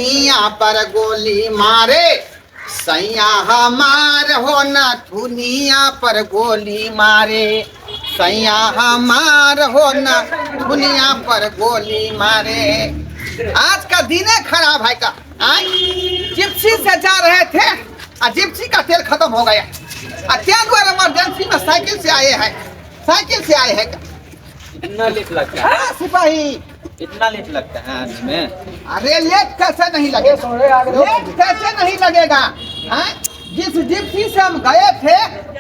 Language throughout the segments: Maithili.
थुनिया पर गोली मारे, सैया हमार हो न थुनिया पर गोली मारे, सैया हमार हो न थुनिया पर गोली मारे। आज का दिन है खराब है का। आय जिप्सी से जा रहे थे आ जिप्सी का तेल खत्म हो गया, आ क्या द्वारा इमरजेंसी में साइकिल से आए हैं, साइकिल से आए हैं। इतना लेट लगता है? हाँ सिपाही, इतना लेट लगता है आने में? अरे लेट कैसे नहीं लगेगा, लेट कैसे नहीं लगेगा? हाँ? जिस जिप्सी से हम गए थे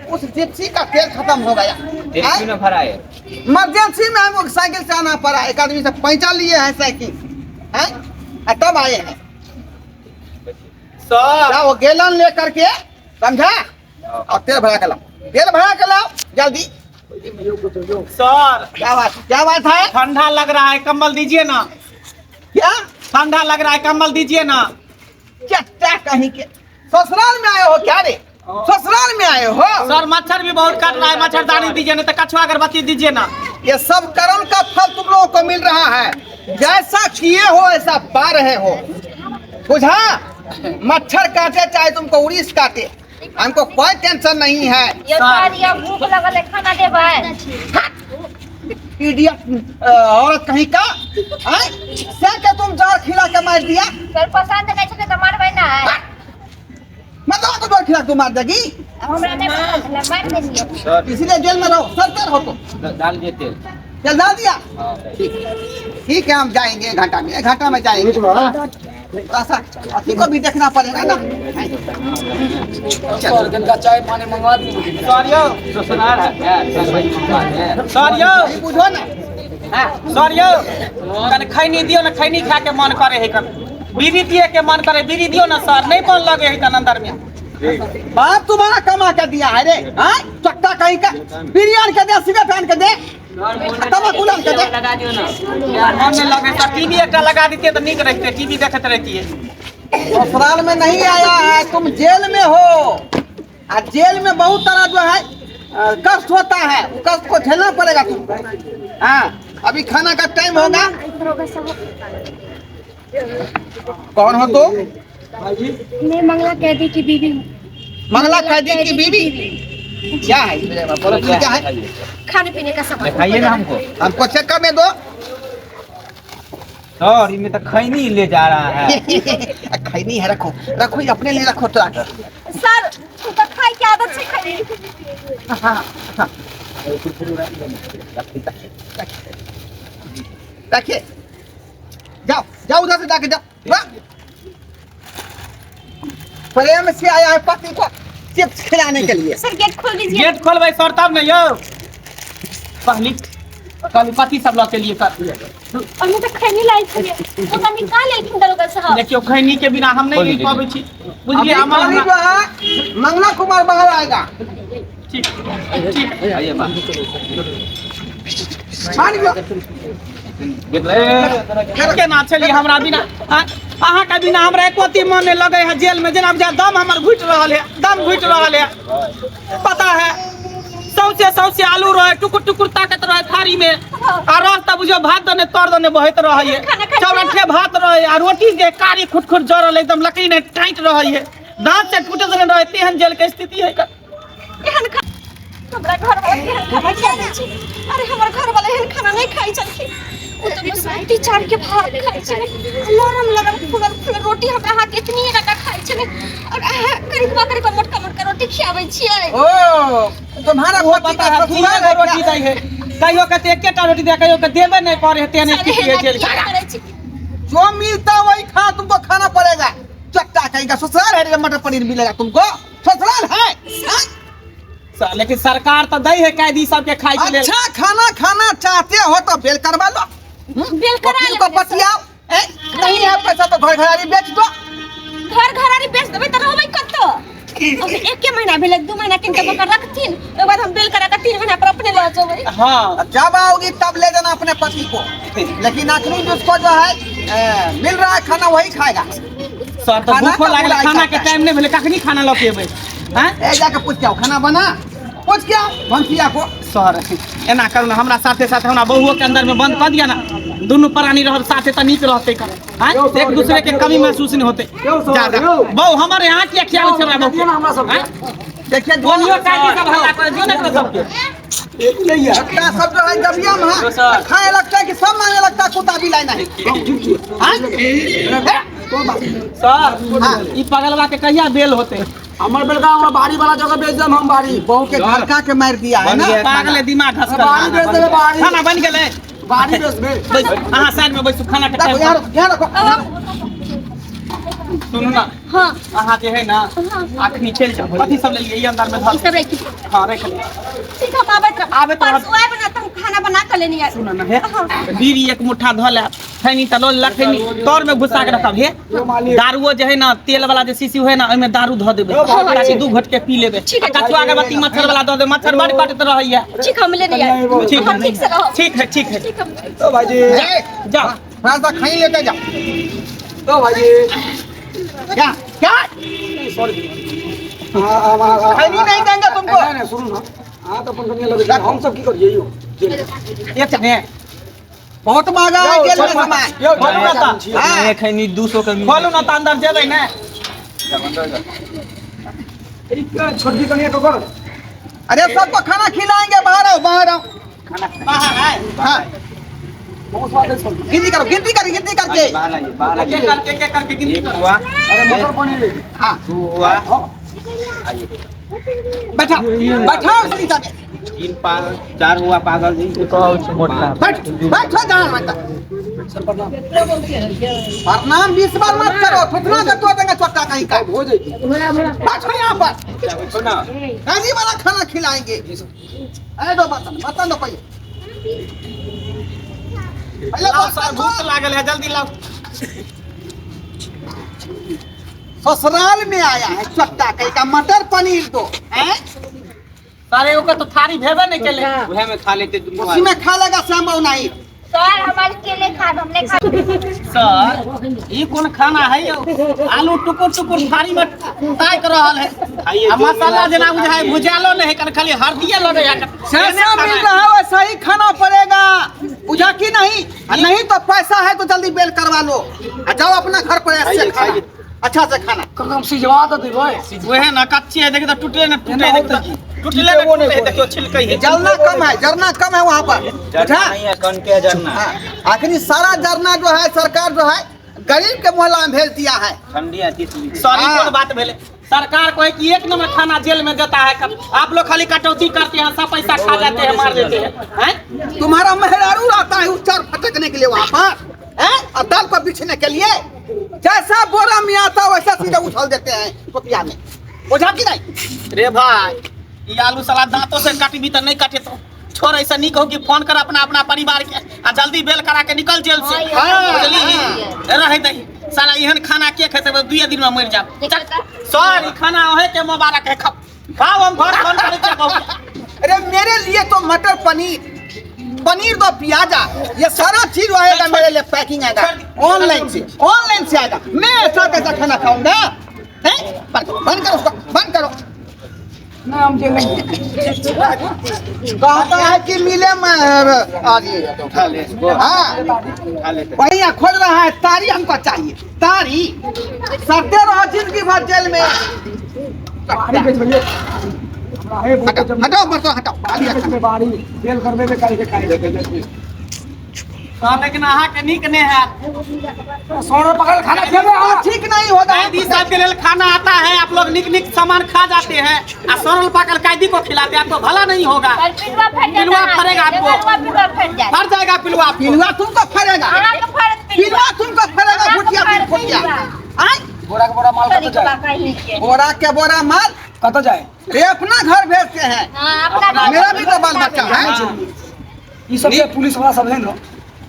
उस जिप्सी का तेल खत्म हो गया। तेल हाँ? क्यों न भराए? इमरजेंसी में हमको साइकिल से आना पड़ा, एक आदमी से पैंचा लिए हैं साइकिल, हैं? आ तब आए हैं। सर जाओ गैलन लेकर के, समझा, और तेल भरा के लाओ, तेल भरा के लाओ जल्दी। सर क्या बात, क्या बात है? ठंडा लग रहा है, कंबल दीजिए ना। क्या ठंडा लग रहा है, कंबल दीजिए ना। चट्टा कहीं के ससुराल में आए हो क्या रे? ससुराल में आए हो? सर मच्छर भी बहुत काट रहा है, मच्छरदानी दीजिए ना, तो कछुआ अगरबत्ती दीजिए ना। ये सब कर्म का फल तुम लोगों को मिल रहा है, जैसा किए हो ऐसा पा रहे हो, बुझा? मच्छर काटे चाहे तुमको उड़ीस काटे, हमको कोई टेंशन नहीं है। यो सर, यो भूख लगल है, खाना देबै? इडियट औरत कहीं का, आय? से के तुम जार खिला के मार दिया। सर पसंद नहीं छलै तऽ मारबै ना। मतलब को जार खिला के तू मार देगी? अब हमरा नहीं पसंद छलै, मारि देलियै। सर इसीलिए जेल में रहो, सर हो तुम। डाल दिए तेल। तेल डाल दिया? हाँ। ठीक ठीक है, हम जाएंगे एक घंटा में, एक घंटा में जाएंगे। थोड़ा सा अथी को भी देखना पड़ेगा ना। सर जिनका चाय पानी मंगवा दीजिए। सर यौ, ससुराल है क्या? सर वही मंगवा दे। सर यौ, नहीं बुझो ना। सर यौ, कने खैनी दियौ ना, खैनी खाए के मन करे है, कन बीड़ी पिए के मन करे, बीड़ी दियौ ना सर, नहीं मन लगे है कन अंदर में। बाप तुम्हारा कमा के दिया है रे, हाँ? चट्टा कहीं का बिरयानी के दे, सिगरेट आन के दे, तम्बाकू आन के दे। लगा दियो ना। मन नहीं लगे सर, टीवी एकटा लगा दितियै तऽ नीक रहितै, टीवी देखैत रहितियै। ससुराल में नहीं आया है तुम, जेल में हो, आ जेल में बहुत तरह जो है कष्ट होता है, वो कष्ट को झेलना पड़ेगा तुमको। हाँ अभी खाना का टाइम होगा। कौन हो तुम? मैं मंगला कैदी की बीवी हूँ। मंगला कैदी की बीवी? क्या है ये? बोलो तुम क्या है? खाने पीने का सामान। दिखाइए ना हमको। हमको चेक करने दो। सर इनमें तो खैनी ले जा रहा है। खैनी है, रखो रखो, ये अपने लिए रखो तो। सर तू तो खाए के आदत से खैनी। हाँ, हाँ। रखिए, जाओ जाओ उधर से जाके जाओ। वाह। प्रेम से आया है पति को चिप्स खिलाने के लिए। सर गेट खोल दीजिए। गेट खोलबै सर तब ने यौ। पहली कहली कथी सब लऽ के लिए सर? ओहिमे तऽ खैनी लायल छलियै, ओ तऽ निकाल लेलखिन दरोगा साहब। देखियौ खैनी के बिना हम नहीं रहि पाबै छी, बुझलियै? अभी हमर खाली जो है मंगला कुमार बाहर आएगा। ठीक ठीक। आइए बा। मान लो। केना छलियै हमरा बिना? अहाँके बिना हमरा एको अथी मन नहि लगै है जेल में, जेना बुझाय दम हमर घुटि रहल है, दम घुटि रहल है। पता है सौंसे सौंसे आलू रहे, टुकुर टुकुर ताकत रहे थारी में, आ रस तऽ बुझियौ भात दने तर दने बहैत रहै है, चौरठे भात रहे, आ रोटी के कारी खुट खुट जरल एकदम लकड़ी ने टाइट रहै है, दांत से टूटत नहि रहै, तेहन जेल के स्थिति है। एहन हमरा घर वाला एहन खाना खियाबै छै? अरे हमर घर वाला एहन खाना नहि खाइ छलखिन, ओ तऽ बसमती चाउर के भात खाइ छलै, लरम लरम फूलल फूलल रोटी हमरा हाथ एतनी टाका खाइ छलै, और अहाँ करिकबा करिकबा मोटका मोटका रोटी खियाबै छियै। ओ तुम्हारा ओ पति पता का है ससुराल दूए है गो रोटी क्या? दै है, कहियो के तऽ एकेटा रोटी दै, कहियो के देबे नहि करै है, तेहन सर, स्थिति है एहन जेल के। किया करै छी? जो मिलता वही खा, तुमको खाना पड़ेगा। चट्टा कहीं का ससुराल है रे, मटर पनीर मिलेगा तुमको? ससुराल है हाँ? लेकिन सरकार तऽ दै है कैदी सबके खाइ के लेल। अच्छा खाना खाना चाहते हो तो बेल करवा लो। बेल करा वकील को लेबै सर। बतियाओ। ए, नहीं है पैसा तो घर घरारी बेच दो। घर घरारी बेच देबै तऽ रहबै कतऽ? अभी एके महीना भेलै, 2 महीना किनके ओकर रखथिन, ओकर बाद हम बेल करा के 3 महीना पर अपने लऽ जेबै। हाँ। जब आओगी तब ले जाना अपने पति को, लेकिन अखनी जिसको जो है मिल रहा है खाना वही खाएगा। सर तऽ खाना भूखो का लागल, बुराई खाना के करता है। टाइम नहि भेलै, कखनी खाना लऽ के एबै? हैं? ए जाके पूछ के आओ, खाना बना, पूछ के आओ भंसिया को। सर एना करू ने, हमरा साथे साथे हमरा बहुओ के अंदर में बंद कऽ दिअ ने। दुनू प्राणी रहब साथे तऽ नीक रहतै कऽ आँय एक दूसरे के कमी महसूस नहीं होते। जा जा बहू हमर यहाँ किया खियाल छै हमरा बहू के? हमरा सबके। आँय? देखिए जो बोलियो काटी सब हल्ला करे जो ना करे सबके। बच्चा सब जो है जबिया में है, खाने लगता है कि सब मांगने लगता है कुत्ता बिलाई नहीं। हाँ? सर ई पगलवा के कहिया बेल होते? हमर बेलका हमरा बाड़ी वाला जगह बेच देम हम बाड़ी। बहू के घरका के मार दिया है ना। पागल है दिमाग घसकल। बाड़ी बेच देबे बाड़ी। खाना बन गेलै। बाड़ी बेच दे। बैसू अहाँ साइड में बैसू खाना के देखो टाइम। यहाँ रखो, यहाँ रखो। सुनू ना हाँ अहाँ जे है ना अखनी चलि जाउ कथी सब लेलियै ई अंदर में ई धर। सब राखि। हाँ रख लिअ। ठीक हम आबैत रहब। आबैत रहब। परसू आयब ना तऽ हम खाना बना कऽ लेने आयब। सुनू ना हे बीड़ी एक मुट्ठा धऽ लेब खैनी तऽ लऽ लेब खैनी तर में घुसा के रखब हे। दारुओ जे है ना तेल वाला जे शीशी है ना ओहिमे दारू धऽ देबै ताकि दू घोट के पी लेबै। ठीक है। आ कछुआ अगरबत्ती मच्छर वाला दऽ देबै मच्छर बड़ कटैत रहैया। ठीक हम लेने आयब। ठीक अहाँ ठीक से रहब। ठीक है ठीक है। ठीक हम तो भाईजी ए, जाओ थोड़ा सा खाई लेते जाओ। तो भाईजी क्या क्या खैनी नहीं देंगे तुमको। नहीं नहीं सुनू ना हाँ तो अपन कनिया लगे छै, हम सब की करिए यो एक ने बहुत महंगा है जेल में सामान। यो बोलू ना तऽ। हाँ। खैनी 200 के खोलू ना तऽ अंदर जेबै ने। छोटकी कनिया ककर। अरे सबको खाना खिलाएंगे बाहर आओ बाहर आओ। बाहर आए। हाँ बहुत स्वाद है सब। गिनती करो गिनती करो गिनती करके। बाहर आइए बाहर के आइए। करके के करके गिनती एक करो। हुआ अरे मटर पनीर। हाँ दो हुआ बैठा बैठा उसी जगह। तीन पागल चार हुआ पागल जी। बैठ बैठो जहाँ बैठा। प्रणाम 20 बार मत करो थुथना के तोड़ देंगे चोटा कहीं का। हो जाएगी। बैठो यहाँ पर। बैठो ना। गाजी वाला खाना खिलाएंगे। अरे दो बर्तन बर्तन दो पहले। पहले लाओ सर बर्तन भूख दो। लागल है जल्दी लाओ। ससुराल में आया है चोटा कहीं का मटर पनीर दो हैं? सारे ओकर तो थारी भेबे नहीं केले। उहे में खा लेते दुनू उसी में खा लेगा श्याम बाबू नहीं। सर हमारे केले खाब हमने खा। सर ई कोन खाना है यौ? आलू टुकुर टुकुर थारी में ताकि रहल है। खाइए, आ जो मसाला मिला जेना से बुझाय खाइए। भुजालो नहीं है खाली हल्दिए लगे है। जैसा मिल रहा है वैसा ही खाना पड़ेगा बुझा कि नहीं। नहीं तो पैसा है तो जल्दी बेल करवा लो आ जाओ अपना घर पर ऐसे खाना अच्छा से खाना। कम सिजवा तो देबै। वह ना कच्ची है देखिए तो टूटले ना टूटे एना देखिए होतै। तो टूटले ना टूटे है, देखियो छिलकै है। जलना कम है जरना कम है वहाँ पर जरना बुझा। नहीं है कन के जरना। हाँ, आखिरी सारा जरना जो है सरकार जो है गरीब के मोहल्ला में भेज दिया है। ठंडी है 30 डिग्री। सॉरी हाँ। कौन बात भेले सरकार को है कि एक नंबर खाना जेल में देता है आप लोग खाली कटौती करते हैं सब पैसा खा जाते हैं मार देते हैं हैं? तुम्हारा मेहरारू आता है उस चार फटकने के लिए वहाँ पर हैं? और दाल को बिछने के लिए जैसा बोरा में आता है वैसा सीधा उछल देते हैं टोपिया में बुझा कि नहीं। रे भाई ये आलू सलाद दांतों से काटबी तो नहीं काटे तो छोड़ ऐसा नहीं कहो कि फोन कर अपना अपना परिवार के आ जल्दी बेल करा के निकल जेल से। हाँ, बुझली रहे दही साला एहन खाना के खेते दुए दिन में मर जाब। सर ई खाना ओहे के मुबारक है खाओ खाओ हम घर फोन करै छियै बहू के। अरे मेरे लिए तो मटर पनीर पनीर दो प्याजा ये सारा चीज आएगा मेरे लिए पैकिंग आएगा ऑनलाइन से ऑनलाइन से आएगा। मैं ऐसा कैसा खाना खाऊंगा हैं? बंद करो बंद करो उसको बंद करो। ना हम जेल नहीं। कहता है कि मिले मैं उठा ले इसको। हाँ उठा लेते। वही यहाँ खोज रहा है तारी हमको चाहिए तारी सड़ते रहो जिंदगी भर जेल में। बाड़ी बेच भैया। हमरा हे बहुत हटाओ हटाओ बर्तन हटाओ। बाड़ी बेच में बाड़ी बेल करबे में काहे के काहे। सर लेकिन अहाँ के नीक नहीं है। सोना पकड़ खाना खेबे तो ठीक नहीं होगा। कैदी साहब के लिए खाना आता है आप लोग निक निक सामान खा जाते हैं आ सरल पाकल कैदी को खिलाते हैं आपको भला नहीं होगा। पर पिलुआ फट जाता पिलुआ फरेगा आपको। पिलुआ फट जाए। फट जाएगा पिलुआ आपको। पिलुआ तुमको फरेगा अहाँ के फरत पिलुआ तुमको फरेगा भुटिया भुटिया आय बोरा के बोरा माल कत जाए। बोरा के बोरा माल कत जाए। रे अपना घर भेजते हैं। हाँ, अपना मेरा भी तो बाल बच्चा है। ई सब के पुलिस वाला सब है ना।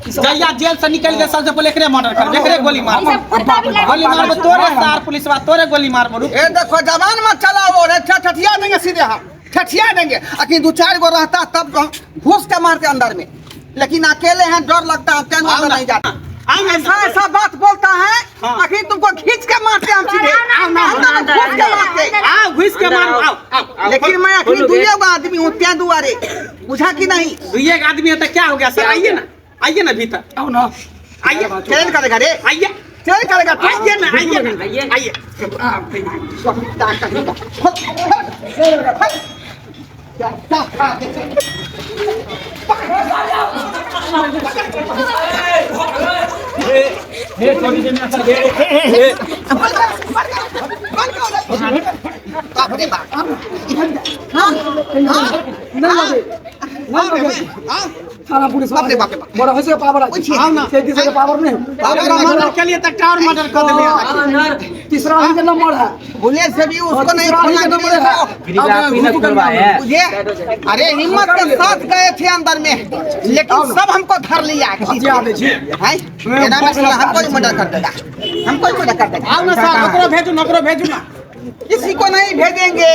जहिया जेल से निकल के सबसे पहले एकरे मर्डर कर एकरे गोली मार गोली मारबो तोरे सार पुलिस वाला तोरे गोली मारबो। रुक ए देखो जवान मत चलाओ रे ठठिया देंगे सीधे हम ठठिया देंगे। अखनी दो चार गो रहता तब हम घुस के मारते अंदर में लेकिन अकेले हैं डर लगता है तेन अंदर नहीं जाता। ऐसा ऐसा बात बोलता है अखनी तुमको खींच के मारते हम सीधे अंदर में घुस के मारते। आओ घुस के मारो आओ आओ। लेकिन मैं अखनी दुइये गो आदमी हूँ त्या दुआरे बुझा कि नहीं। दुइये आदमी है तो क्या हो गया सर आइए ना। आइए ना भीतर। आओ ना। आइए। चैन करेगा रे, आइए चैन करेगा तू। आइए ना, आइए ना, आइए आइए। बाप रे बाप। हाँ, नहीं लगे, नहीं लगे। हाँ, थाना पुलिस बाप रे बाप रे बाप। बड़ा होइसे पावर पूछिए। आओ ना, 33 के पावर नहीं। पावर मर्डर के लिए तक और मर्डर कर देले। तीसरा ही के नंबर है। भूले से भी उसको नहीं तीसरा ही खोलना के नंबर है। आप ही ना खुलवाए हैं। मुझे अरे हिम्मत के साथ गए थे अंदर में, लेकिन सब हमको धर लिया। हथियार दै छी। है एना में साला हमको ही मर्डर कर देगा, हमको ही मर्डर कर देगा। आओ ना सर, ओकरो भेजू ना, ओकरो भेजू ना। किसी को नहीं भेजेंगे,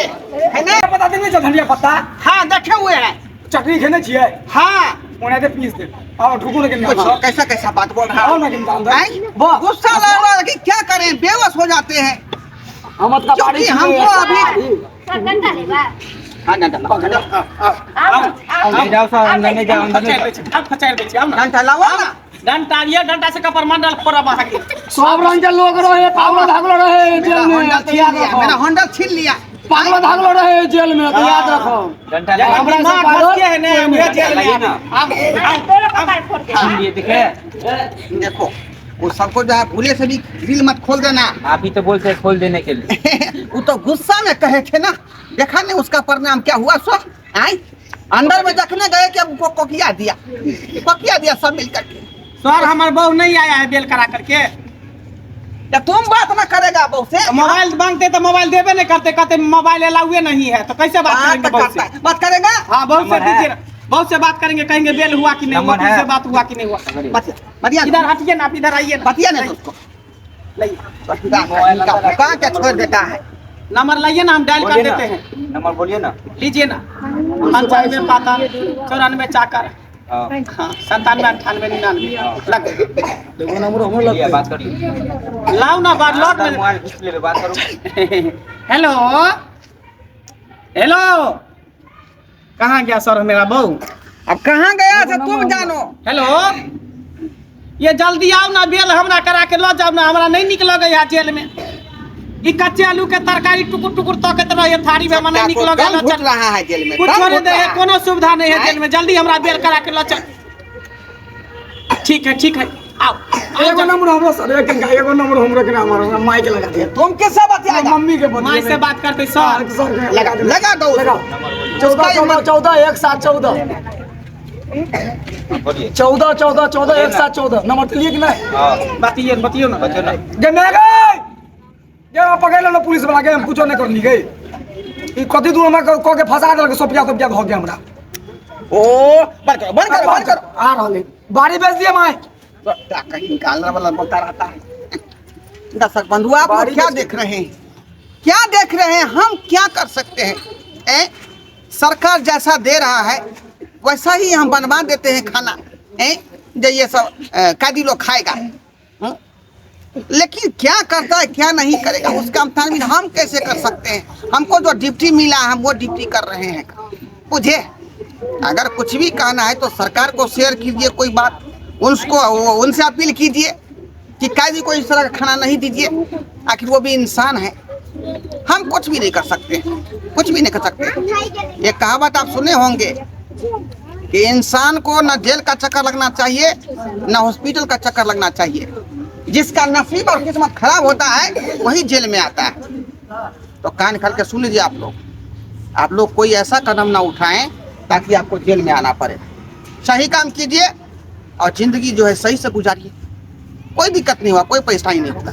है ना? पता देने छ धनिया पत्ता। हाँ देखे हुए हैं। चटनी खेने छियै। हाँ ओनाहिते पीस दे। आओ ठुकू ने कुछ के कैसा कैसा बात बोल रहा आओ ना के अंदर। है। वाह। गुस्सा लग रहा है कि क्या करें, बेबस हो जाते हैं। हम तो क्योंकि हमको अभी सर डंडा लेबा। हाँ डंडा लाओ, डंडा आओ आओ। जाओ सर, अंदर नहीं जाओ, अंदर नहीं फचारि दै छी, आब फचारि दै छी, आउ ना। डंडा लाओ ना। डंटा ये डंटा से कपर मंडल फोड़ब अहाँके। सब रंग के लोग रहे, पागल धागलो रहे मेरा जेल में, होंडा तो छीन याद लिया, रखो। मेरा होंडा छीन लिया। पागल धागलो रहे जेल में, तो याद रखो। डंडा लाइए। हमरा से माँ पागल घसके है ने, कोई उहे जेल में लाइए ना। आब तोरो कपार फोड़ दे। छीन लिए देखे। देखो वो सबको जो है भूले से भी ग्रिल मत खोल देना। आप ही तो बोलते हैं खोल देने के लिए। वो तो गुस्सा में कहे थे ना, देखा नहीं उसका परिणाम क्या हुआ। सो आई अंदर में जखने गए कि हमको कोकिया दिया, कोकिया दिया सब मिल करके। सर हमर बहू नहीं आया है बेल करा करके। तो तुम बात ना करेगा बहू से। मोबाइल मांगते तो मोबाइल देबे नहीं करते, कहते मोबाइल अलाउए नहीं है, तो कैसे बात बात करेंगे बहू करता से? है, बात करेगा। हाँ बहू से नंबर है। दीजिए ना, बहू से बात करेंगे, कहेंगे बेल हुआ कि नहीं हुआ, नंबर है। तुमसे बात हुआ कि नहीं हुआ। बतिया बतिया इधर हटिए ना, आप इधर आइए ना। बतिया नहीं उसको। लाइए कहाँ क्या छोड़ देता है। नंबर लाइए ना, हम डायल कर बोलिए ना। देते हैं। नंबर बोलिए ना। लीजिए ना, 95 पाता 94 चाकर, हाँ हाँ 97 98 99 लग एगो नंबर हमरो लिया, लगतै। बात करिए। लाओ ना बात लॉट में। मोबाइल घिस लेबे, बात करू। हेलो हेलो, कहाँ गया सर मेरा बहू? अब कहाँ गया से तुम जानो। हेलो, ये जल्दी आओ ना, बेल हमरा करा के ल जाओ ना, हमरा नहीं निक लगे है जेल में। ई कच्चे आलू के तरकारी टुकुर टुकुर तकैत रहे थारी में, हमरा नहीं निक लगे। दम घुट रहा है जेल में, कुछ दम छोड़े घुट दे है, रहा है। कोनो सुविधा नहीं है जेल में, जल्दी हमरा बेल करा के ल चल। ठीक है ठीक है, आओ आओ एगो जल्दी। नंबर हमरो सर, एक घंटा एगो नंबर हमरो के नाम हमरा माइक लगा दिया। तुम किससे बतियाएगा? मम्मी के माँ से बात करते सर। सर के लगा लगा दो उसको। लगाओ। 14 14 14 1 7 14 बोलिए। 14 14 14 1 7 14 नंबर लिए कि नहीं? हाँ बतिए बतियो ना। बच्चों ना। गे मैं गए गे हम पकड़ लेलो पुलिस वाला के, हम कुछो नहीं करली गई। ई कथी दूर हमरा क के फंसा देलक, सोपिया तोपिया धऽ के हमरा। ओ बंद करो, बंद करो, बंद करो। आ रहले बाड़ी बेच दिए माय। क्या कहीं निकालने वाला बोलता रहता है। दर्शक बंधु आप लोग क्या देख रहे हैं, क्या देख रहे हैं? हम क्या कर सकते हैं? ए? सरकार जैसा दे रहा है वैसा ही हम बनवा देते हैं खाना, ए? जो ये सब कैदी लोग खाएगा। हम्म? लेकिन क्या करता है क्या नहीं करेगा उसका मुताबिक हम कैसे कर सकते हैं? हमको जो ड्यूटी मिला हम वो ड्यूटी कर रहे हैं। बुझे अगर कुछ भी कहना है तो सरकार को शेयर कीजिए कोई बात, उसको उनसे अपील कीजिए कि कैदी को इस तरह का खाना नहीं दीजिए, आखिर वो भी इंसान है। हम कुछ भी नहीं कर सकते, कुछ भी नहीं कर सकते। एक कहावत आप सुने होंगे कि इंसान को न जेल का चक्कर लगना चाहिए न हॉस्पिटल का चक्कर लगना चाहिए। जिसका नसीब और किस्मत खराब होता है वही जेल में आता है। तो कान खोल के सुन लीजिए आप लोग, आप लोग कोई ऐसा कदम ना उठाएं ताकि आपको जेल में आना पड़े। सही काम कीजिए और जिंदगी जो है सही से गुजारिए, कोई दिक्कत नहीं हुआ, कोई परेशानी नहीं होगा।